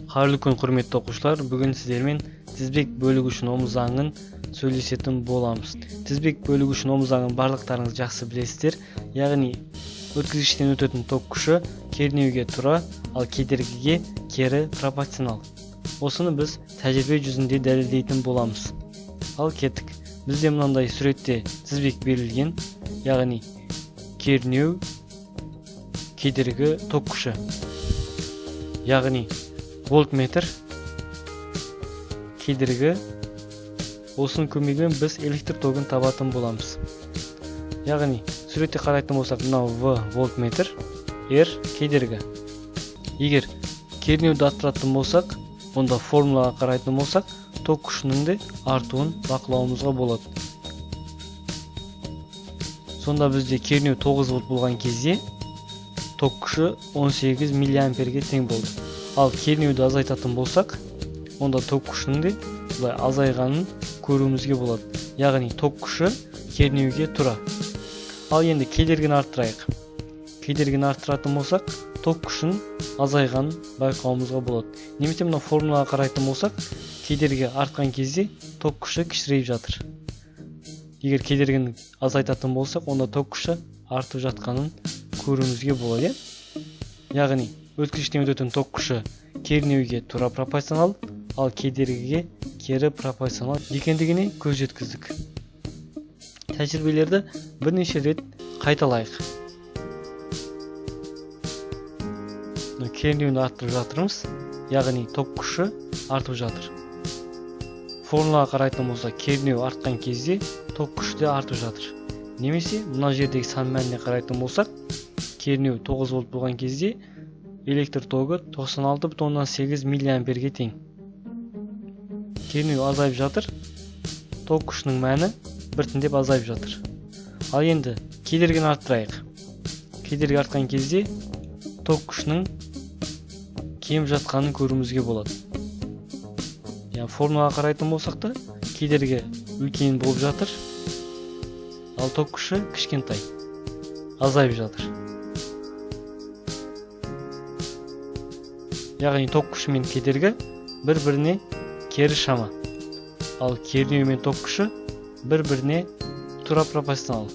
Қайырлы күн, құрметті оқушылар. Бүгін сіздермен тізбек бөлігіш Ом заңын сөйлесетін боламыз. Тізбек бөлігіш Ом заңын барлықтарыңыз жақсы білесіздер. Яғни өткізгіштен өтетін ток күші кернеуге тура, ал кедергіге кері пропорционал. Осыны біз тәжірибе жүзінде дәлелдейтін боламыз. Ал кеттік. Бізде мынандай суретте тізбек берілген, яғни кернеу, кедергі, ток күші. Яғни вольтметр, кедергі, осының көмегімен біз электр тогын табатын боламыз. Яғни суретте қарайтын болсақ, мынау В вольтметр, R кедергі. Егер кернеуді арттыратын болсақ, онда формулаға қарайтын болсақ, ток күшінің де артуын бақылауымызға болады. Сонда бізде кернеу 9 вольт болған кезде ток күші 18 миллиамперге тең болды. Ал кернеуді азайтатын болсақ, онда ток күшінің де былай азайғанын көруімізге болады. Яғни ток күші кернеуге тура. Ал енді кедергіні арттырайық. Кедергіні арттыратын болсақ, ток күшінің азайғанын байқауымызға болады. Немесе мына формулаға қарайтын болсақ, кедергі артқан кезде ток күші кішірейіп жатыр. Егер кедергіні азайтатын болсақ, онда ток күші артып жатқанын көруімізге болады. Яғни өткізгіштен өтетін ток күші кернеуге тура пропорционал, ал кедергіге кері пропорционал екендігіне көз жеткіздік. Тәжірибелерді бірнеше рет қайталайық. Кернеуін арттырып жатырмыз, яғни ток күші артып жатыр. Формулаға қарайтын болсақ, кернеу артқан кезде ток күші де артып жатыр. Немесе мына жердегі сан мәніне қарайтын болсақ, кернеу 9 вольт болған кезде электр тогы 96,8 миллиамперге тең. Кернеу азайып жатыр, ток күшінің мәні біртіндеп азайып жатыр. Ал енді кедергіні арттырайық. Кедергі артқан кезде ток күшінің кеміп жатқанын көруімізге болады. Яғни формулаға қарайтын болсақ та, кедергі үлкен болып жатыр, ал ток күші кішкентай, азайып жатыр. Яғни ток күші мен кедергі бір-біріне кері шама, ал кернеу мен ток күші бір-біріне тура пропорционал.